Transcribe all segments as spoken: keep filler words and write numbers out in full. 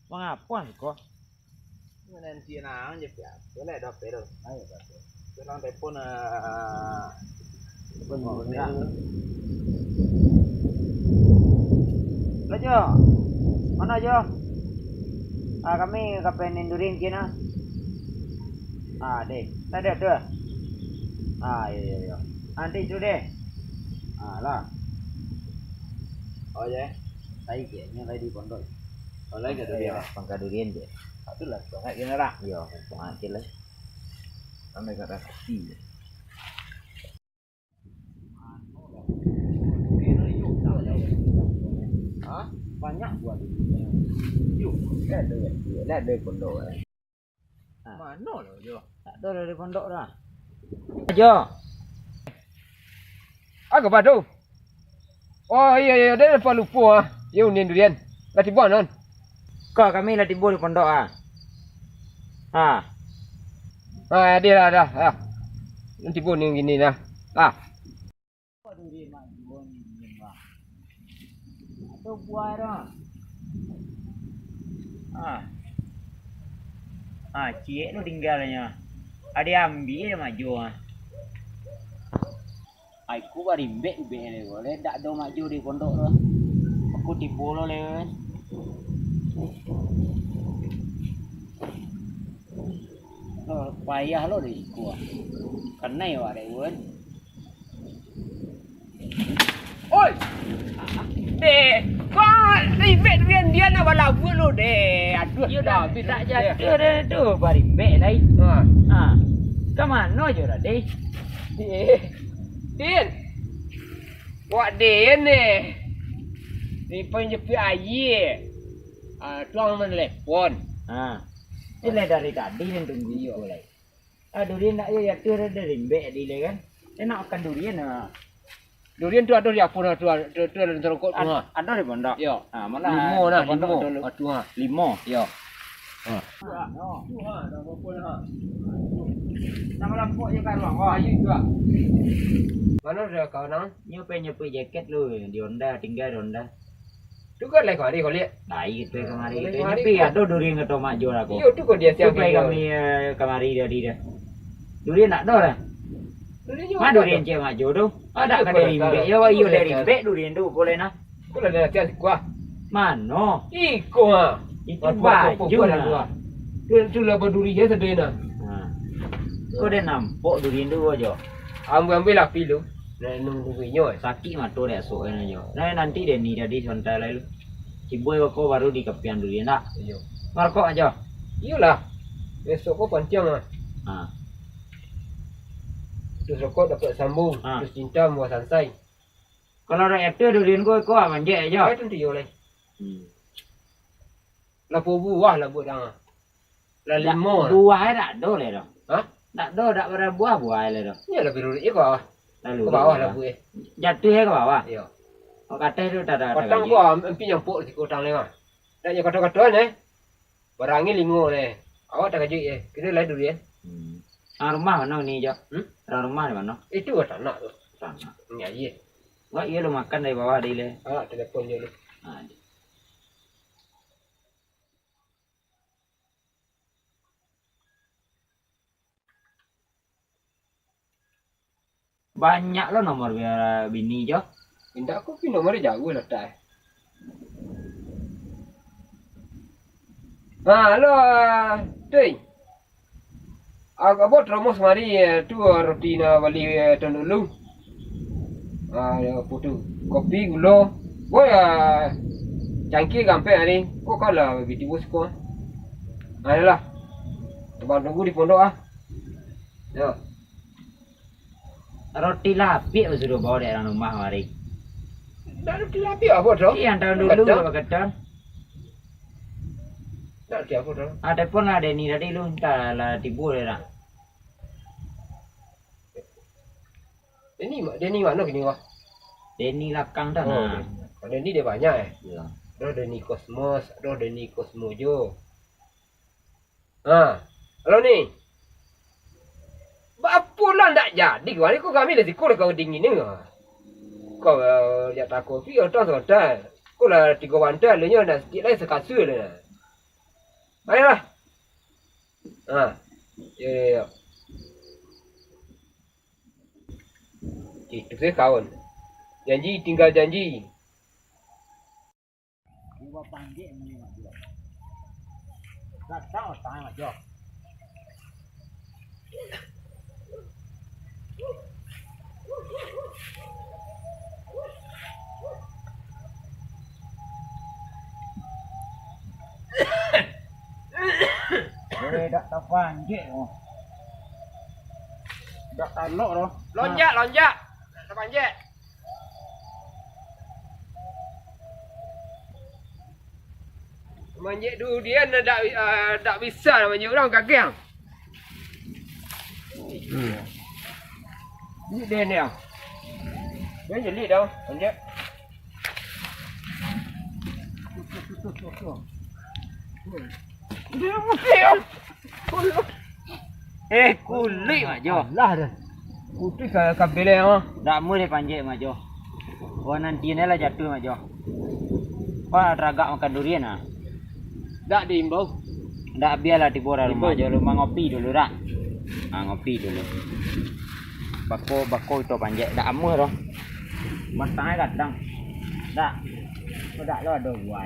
Mangapo siko? Mananti nang je, Piak. Boleh ado apo tu? Ayo, Piak. Tenang, telepon, ah. Telepon dulu, Piak. Halo, Jo. Mano, Jo? Ah, kami ka panen durian kini, ah. Ah, deh. Tadi tu. Ah, iyo, iyo, iyo. Nanti tu deh. Ah, lah. Oh, ya. Tadi kayaknya tadi di pondok. Oh, lai ka durian, Iyo, Pak? Pangka durian je. Itulah, banyak je lah. Iyo, banyak je lah. Sampai ka rasi. Hah? Banyak buah durian. Yo, lah ada, lah ada pondok, eh. Ha. Mano lo, Jo? Tak ada dari pondok dah. Jo. Apo tu? Oh, iyo, iyo, den lupo, lupo, ah. Iyo, unian durian. Lah tibo, non. Ko, kami lah tibo di pondok, ah. Ha. Ah, ado lah, ado lah. Nan tibo ni kini lah. Ah. Ado buah tu. Ah. Ah, ciek tu tinggalnyo. Ado ambiak Mak Jo, ah. Ai, ko barimbek ubek le, ko le, dak ado Mak Jo di pondok tu. Aku tibo lo le. Oh, payah lo deh iko, ah. Kanai awak dek, Wan. Oi! Deh, kau ribet dengan dia nak balabuak lo deh. Aduh, iyo dah, dah, habis tak dah. Jatuh dah tu, barimbek lai. Ha. Ha. Ka mano jo dah, deh? Eh, Din. Wak Din ni. Ni pun jepit aia. Ah, tuang manelepon. Ha. Ni lah dari tadi ni tunggu iyo lai. Ah, durian nak yo jatuh dah, dah rimbek tadi le kan. Enak makan durian, ha. Durian tu ado di apo dah tu, tu, tu ado di rongkok tu, ha. Ado di pondok? Yo. Ha, mano? Limo dah, limo. Ado lu. Ado, ha. Limo? Yo. Ha. Tu, ha, dah berapa dah? Nama lampok je kan, Bang? Wah, ayo juga. Mano dah kawan, ha? Nyo pe nyo pe jaket lu di Honda, tingga di Honda. Tu kan lai kamari kau liek. Lai tu kamari. Lai tu kamari nyepi kau. Ado durian kato Mak Jo lah ko. Iyo, tu kau dia siang. Tu pai kami, eh, kamari tadi dah. Durian tak ado lah. Durian nyo ma ado durian dah. Cek Mak Jo tu. Ada kan dari rimbek. Yo, iyo dari rimbek durian tu, boleh nah. Kau lah dah siang sikuah. Mano? Iko ha. Itu baju lah. Tu, tu lah badurian sadonyo nah. Ha. Kau dah nampak durian tu, Jo? Ambil-ambil lah api lu. Nak nunggu inyo, eh. Sakik mato dek esok kan, Jo. Nah, nanti Denny tadi sabanta lai lu. Tibo ko baru dikapian durian dak? Iyo. Markok ajo. Iyolah. Besok ko pantiang ah. Ha. Terus rokok dapat sambung, ha. Terus cinta muah sansai. Kalau dak yato durian ko, ko manjek ajo. Ai, tantu iyo lai. Hmm. Lapan buah lah buek dang. Lah limo lah. Buah e dak ado lai doh. Hah? Dak ado, dak bara buah, buah lai doh. Iyo lah, barurik je ka bawah. Lalu ka bawah lah buah e. Jatuah ka bawah? Iyo. Kok kateh tu tak ada, tak ada. Patang ko ampi nyampok di kutang lai mah. Dak nyo kato-kato ne. Barang ni limo ne. Awak takajuik je. Kiro lai durian. Hmm. Urang rumah mano ni, Jo? Hmm? Urang rumah di mano? Itu tanak tu. Tanak. Ni aje. Wak, iyo lo makan dari bawah tadi le. Ah, telepon je lu. Ha, banyak lo nomor bini, Jo. Indak, ko pi nomor jauah latak e. Ha, halo, ah, Tui. Ah, apo, teromos mari, eh, tu, ah, roti nan bali, eh, tuan dulu. Ah, yo, apo tu? Kopi, gulo. Boy, ah, cangkir gampek ari. Ko kalah bibit tibo siko. Ah, yolah. Abang tunggu di pondok, ah. Yo. Roti lapik sudah bawa dari urang rumah mari. Ndak roti lapik apo tu? Iyo, nan taun dulu. Ketan. Ndak roti apo tu? Ado pun lah Denny tadi lu, antah lah tibo dek urang. Denny ma-, Denny mano kini, wah? Denny lakang tu, oh, nah. Denny. Kalau Denny dia banyak, eh? Iyo. Ado Denny Cosmos, ado Denny Cosmo jo. Ha, halo ni. Baapo lah ndak jadi kau ni, ko kami lah siko lah kau dingin ni. Kau, eh, jak tako pi, otang sabanta. Ko lah tigo bantai, alunyo nak saketek lai sakasua lah. Ayolah. Ha. Yo, yo, yo. Itu sih kawan. Janji tinggal janji. Iwa panggil ni, Mak Jo. Datang datang, Mak Jo. Eh, dak tapanjek doh. Dak talok doh. Lonjak, lonjak. Dak tapanjek. Manjek durian dak, ah, dak bisa manjek urang kagiang. Hmm. Ni dia ni ah. Dia jelik dah, manjek. Dia putih ah. Eh, kuluik, Mak Jo. Alah dah. Putih ka-, kabeleng ah. Dak amuah deh panjek, Mak Jo. Wah, nanti ni lah jatuah, Mak Jo. Wah, taragak makan durian ah. Dak diimbau. Dak, bialah tibo dah rumah jo, rumah ngopi dulu dah. Ah, ngopi dulu. Bako, bako itu panjek, dak amuah doh. Batang ai gadang. Dak. Dak lo ado buah.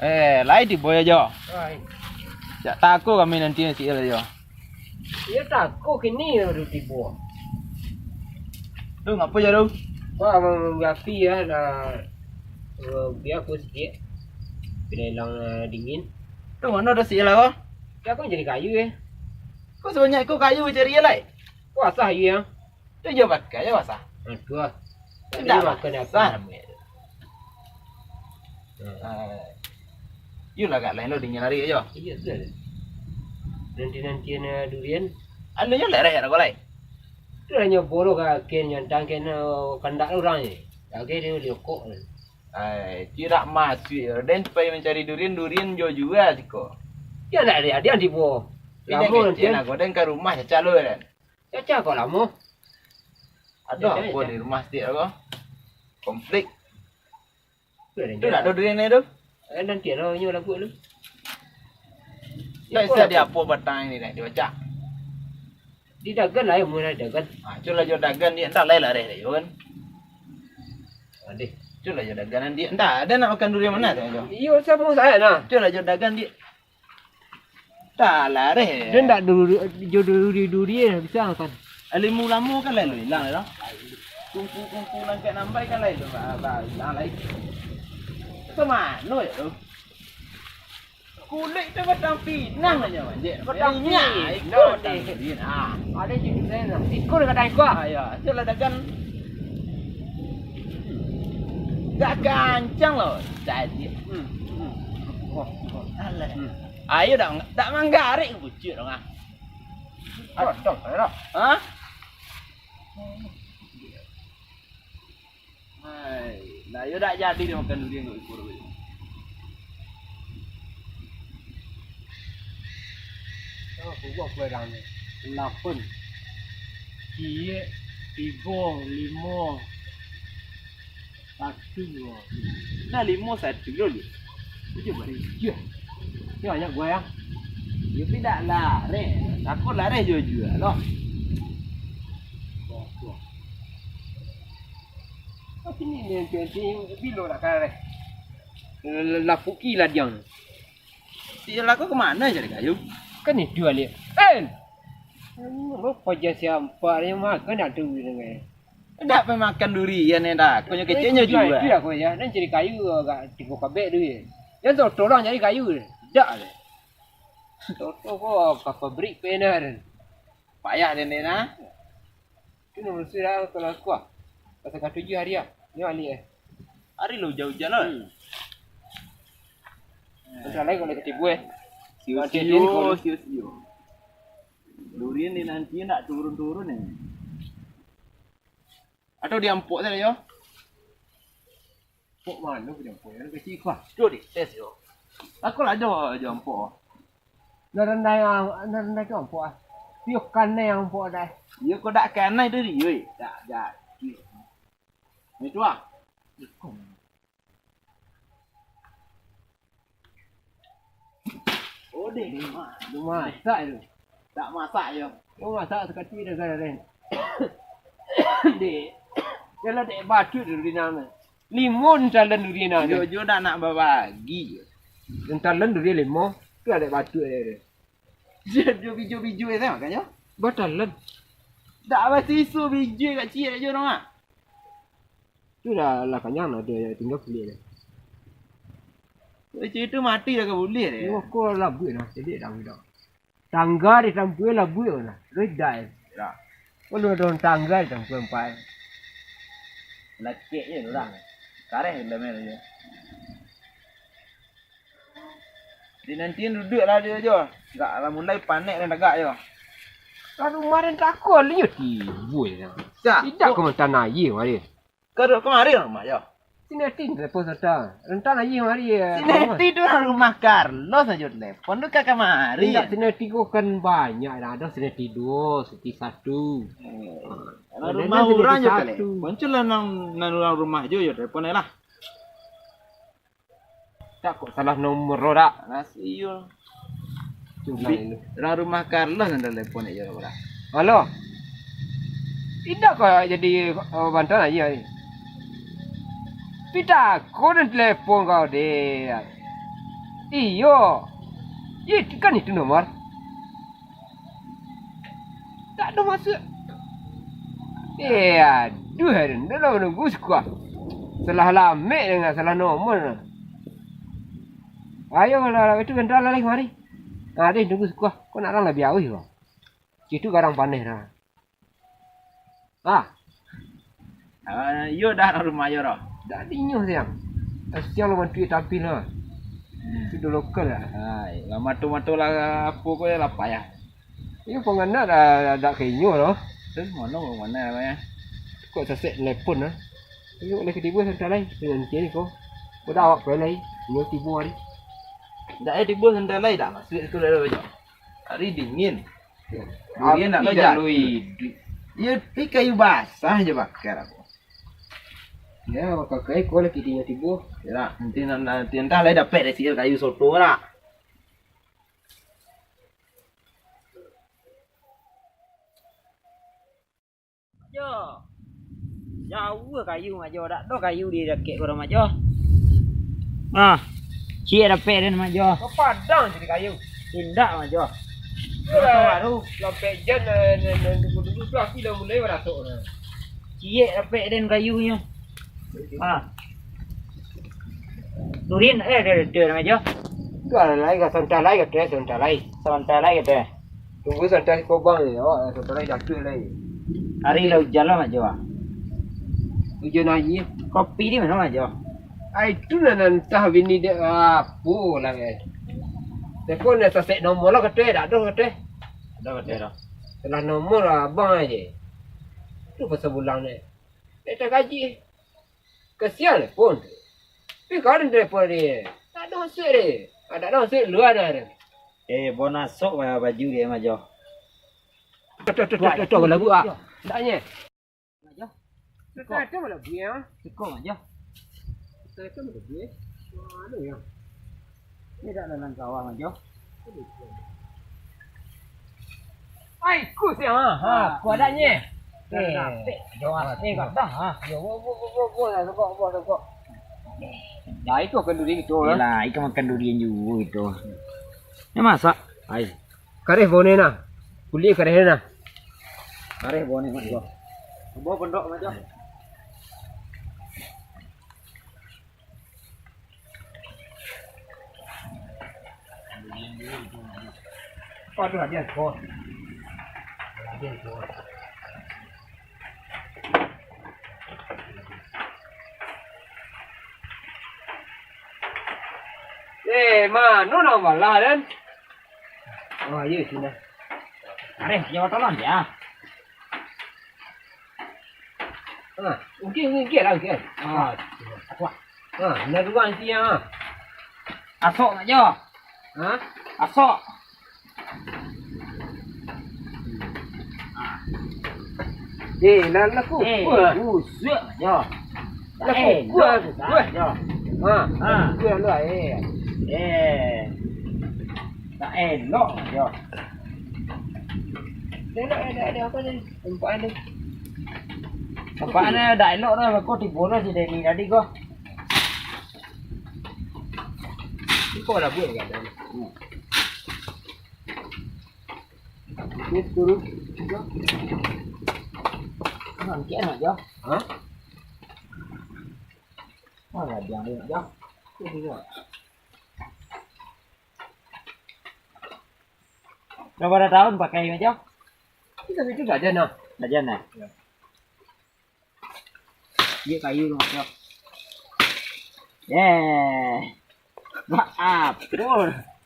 Eh, lai tibo yo, Jo. Lai. Jak tako kami nanti si Ila, Jo. Iyo tako kini baru tibo. Tu ngapo, Jo, tu? Wah, mambari api yo, nak, eh, bia aku sikik. Bia ilang, eh, dingin. Tu mano dah si Ila ko? Yo, aku cari kayu, eh. Ko sabanyak ko kayu cari lai? Ko asah iyo. Tu jo pakai jo basah. Aduh. Indak basah. Iyo lah, agak lain lo dingin hari ajo. Iyo, tu lah. Nanti-nantian, eh, durian. Anu nyo lereh ado lai. Tu lah nyo boro ka ken, nyo tangken, eh, kandak urang ni. Lagi dia liokok. Ai, tidak masuk yo. Den pai mancari durian, durian jo jua siko. Yo ndak ada, ada tibo. Lamo nanti. Kecil lah, kau den ka rumah cacalo den. Caca kok lamo. Ado apo di rumah stik ko? Konflik. Tu ado durian tu. Eh, nanti ado inyo lagu tu. Tak bisa di apo batang ni nak dibaca. Di dagan lah, yang murah dagan. Ah, culah jo dagan dia, entah lai lareh dah, Yun. Adeh. Culah jo dagan dia, entah ada nak makan durian mana tu, Jo? Iyo, samo sajo nah. Culah jo dagan dia. Tak lareh. Dia ndak duri-, jo duri-duri bisa makan. Limu lamo kan lalu ilang dah. Kumpu-kumpu langkek nambai kan lalu ba-, ba-, ilang lai. Ke mano yo tu? Kulik tu batang pinang ajo, Manjek. Batang pinang. Iko batang durian. Ah. Ada je tu saya. Iko dekat iko. Ah, ya. Itulah dagan. Dak gancang lo. Jadi. Hmm. Hmm. Oh, oh. Alah. Hmm. Ayo dak, dak manggarik bucik dong ah. Aduh, ayo dah. Hah? Hai, nah, yo dak jadi dia makan durian kok iko tu. Oh, kubuak kuai dang ni. Lapan. Ciek, tigo, limo. Satu. Nah, limo satu dulu. Tujuah bari. Tujuah. Yo, banyak gua ya. Yo, tapi dak lareh. Takut lareh jua-jua loh. Tuh, tuh. Tapi ni, ni, ni, ni, bilo nak lareh. Lapuki lah dia. Si Lako kemana cari kayu? Kan itu balik. Eh! Lo paja siampak ni makan dah tu dengan. Ndak pai makan durian ni dah. Konyo keceknyo juo. Itu aku ya. Dan cari kayu agak tigo kabek tu ya. Yang tu tolong cari kayu. Dak le. Toto ko ka pabrik penar. Payah den den ah. Tu nomor sudah kalau aku ah. Pasal katujuh hari ah. Ni balik eh. Hari lo ujan-ujan lah. Hmm. Bentar lagi kalau ketibu eh. Sio-sio, sio-sio. Durian ni nanti nak turun-turun ni. Atau diampok saja yo. Pok mano diampok? Yang kecil kah? Tu di tes yo. Aku lah jo, jo ampok. Nan randah, nan randah tu ampok ah. Iyo kanai ang pok dai. Iyo kok dak kanai tu, oi. Dak jadi. Itu ah. Oh, deh. Masak tu. Tak masak yo. Oh, masak sakali dah kan, deh. Dek. Kalau dek batu tu di nama. Limo entalan durian ado. Yo, jo dak nak babagi. Entalan durian limo. Tu ado batu ado. Jo, jo bijo-bijo itu makanyo. Batalan. Dak basiso bijo kak ciek jo nama. Tu dah lah kanyang lah, dia tinggal kulik dia. Macam itu mati dah ka buliah dia. Yo, ko labuik nah, jadi dah budak. Tangga di tampua labuik lah. Redai. Dah. Kalau ada tangga di tampua empat. Lakek je orang. Kareh dalam dia. Di nanti duduk lah dia jo. Gak lah mulai panek dan tagak jo. Lalu kemarin takut liu tibu ya. Dah. Tidak kau mentang air kemarin. Kau duduk kemarin rumah jo. Sini hati telepon serta. Rentan air kemarin ya. Sini hati tu orang rumah Carlos aja telepon tu kakak kemarin. Tidak, sini hati kau kan banyak dah. Ada sini hati dua, sini hati satu. Eh, kalau rumah orang je telepon. Muncul lah nang, nang orang rumah jo, yo telepon lah. Tak kok salah nomor lo dak? Nah, iyo. Cuba ini. Orang rumah Carlos yang telepon aja orang. Halo. Indak kau jadi uh, bantuan aja ni. Pita kau dan telepon kau deh. Iyo. Itu kan itu nomor. Tak ada masuk. Eh, aduh, aduh, dah lah menunggu sekuah. Salah lamek dengan salah nomor. Ayo lah, itu bentar lah lagi mari. Nah, deh, tunggu sekuah. Kau nak orang lebih awih kau. Situ garang paneh dah. Ah. Ah, iyo dah nak rumah yo dah. Dah dinyo siang. Siang lo bantu tampil lah. Itu dah lokal lah. Hai, lah mato-mato lah apo ko ya lapar ya. Iyo pangana dah dak ka inyo lo. Terus mano pangana namanya? Kok sasek telepon lah. Iyo oleh ketibo santai lai dengan kini ko. Ko dah awak pelai. Inyo tibo hari. Dak eh tibo santai lai dah masuk sekolah dah bajak. Hari dingin. Durian nak api bajak. Jalui. Iyo pi kayu basah je bakar aku. Ya, bakar kayu ko lah kini tibo. Ya, nanti nanti entah lah dapek dari sini kayu soto lah. Jo. Jauah kayu, Mak Jo. Dak ado kayu di dakek ko, Mak Jo. Ah, ciek dapek den, Mak Jo. Ko padang jadi kayu. Indak, Mak Jo. Baru lampek jan, eh, eh, eh, dulu-dulu tu api lah mulai baratok nah. Ciek dapek den kayunyo. Ah. Durian, eh, dia, dia, Mak Jo. Tu lah lai, santai lai, kata santai lai. Santai lai, kata. Tunggu santai kobang ni, awak santai lai jatuah lai. Hari lah hujan lah, Mak Jo, ah. Hujan aia. Kopi di mano, Mak Jo? Ah, itu lah nan antah bini dek apo lah, eh. Telepon dah sasek nomor lah, kata, dak ado, kata. Ado, kata, dah. Salah nomor lah abang aja. Tu pasal bulan ni. Dek tak gaji. Kasian telepon tu. Tapi kau ada telepon dia. Tak ada maksud dia. Ah, tak ada maksud luar dah dia. Eh, bona sok ba-, baju dia, Mak Jo. Tuh, tuh, tuh, tuh, tuh, lagu ah. Taknya. Mak Jo. Tuh, tuh, tuh, lagu ya. Cukup, Mak Jo. Tuh, tuh, lagu ya. Mana ya? Ni dak dalam kawah, Mak Jo. Ai, ku siang, ha. Ha, ku adaknyo. Eh, dapek, Jo, ah. Eh, kat dah, ha. Yo, bo, bo, bo, bo, bo, lah, sokok, bo, sokok. Lah, iko kenduri gitu, lah. Yelah, iko makan durian juga gitu. Ni masak. Ai. Kareh bone nah. Kulit kareh nah. Kareh bone, Mak Jo. Bawa pondok, Mak Jo. Aduh, adian, bos. Adian, bos. Eh, mano nang balah, Den? Oh, iyo, sini. Areh, nyawa tolong, ya. Ah, ungkil, ungkil, ungkil lah, ungkil. Ah, kuat. Ah, dah dua isi ah. Asok sajo. Ha? Asok. Eh, lah, lah, ku, Eh, ku, lah. Usuk je. Lah, ku, Eh, ku, lah, elok ku, lah. Je. Ha, Ha. Ku, lah, eh. Eh. Tak elok je. Elok, elok, elok apa ni? Nampak ni. Nampak ni dah elok dah. Kau tibo lah si Denny tadi kau. Kau lah buat kat dalam. Hmm. Dia turun. Ha, angkat nak je. Ha? Ha, lah, dia angkat je. Tu dia. Berapa dah tahun pakai macam? Kita itu dah ada nah. Dah ada nah. Ya. Dia kayu tu macam. Yeah. Maaf.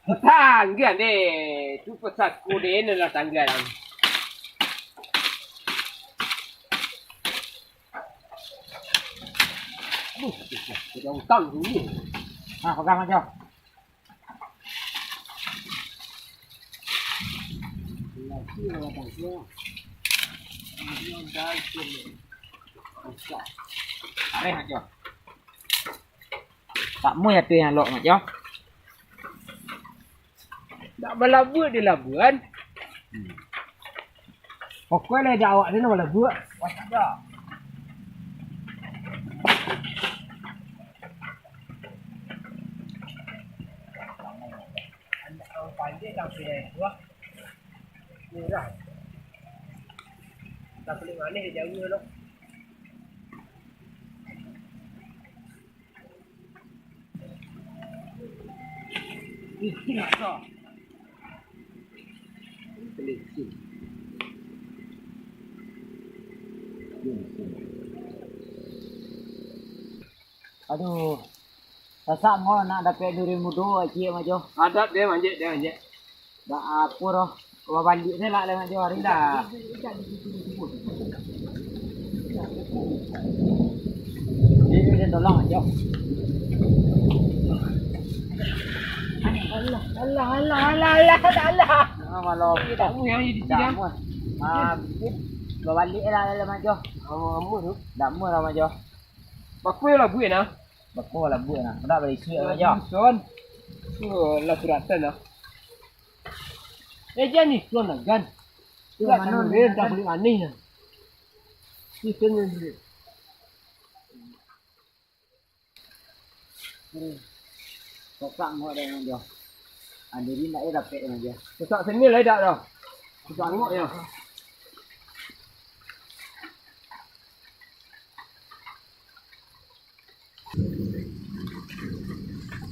Tanggan deh. Tu pesaku deh ni lah tanggan. Aduh, kita utang dulu. Nah, pegang aja. Areh aja. Tak mau ya tu yang lok macam. Nak balabuak di labuan. Hmm. Pokoknya dah awak ni nak balabuak. Wah, tak ada. Anak orang pandai tak pilih buah. Murah. Tak pilih manis jauh tu. Ih, ih, asa. Pelicin. Aduh, sasak ngo nak dapek duri mudo, Acik Majo. Adat dia manjek, dia manjek. Dak apo doh. Babaliak se lah, Majo, hari dah. Ini dia tolong, Majo. Alah, alah, alah, alah, alah, alah. Ah, malam. Tak mau yang di sini. Tak mau. Ah, babaliak lah, Majo. Lama-lama tu. Dak mau lah, Majo. Bakul lah buih nah. Bakul lah buih nah. Dak berisi, Majo. Son. Oh, lah suratan lah. Eh, jan ni, tuan lah, jan. Tuan, tak mano boleh, ni, tak jan? Boleh manih lah. Ni, tuan ni boleh. Hmm. Kokak ngok dah, Majo. Andiri ndak, eh, dapek, Majo. Kokak sini lah, dak dah. Kokak ngok, ya.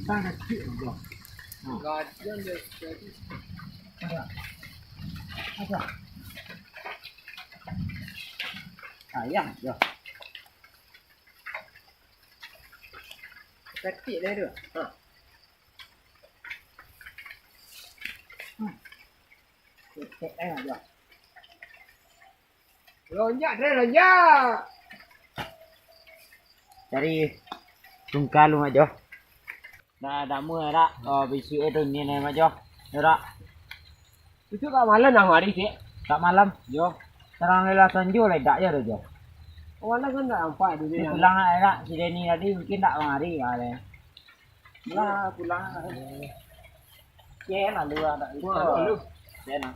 Tang kacik, Majo. Ha. Gajian dia jadi. Ada. Ada. Ayah, ya. Kacik lah tu. Ha. Hmm. Kacik lah, Majo. Lonjak, Dre, lonjak. Cari tungka lu, Majo. Dah, dah muah, dak? Oh, bisuak tu ni, ni, Majo. Yo, dak? Itu tak malam dah mari, Cik? Tak malam? Yo. Tarang lela sanjo lah, dak yo, Jo. Oh, malam kan dak nampak dulu. Ni pulang lah, dak? Si Denny tadi mungkin dak mari, ah, deh. Lah, pulang lah. Cek lah lu, dak? Pulang lah lu. Cek lah.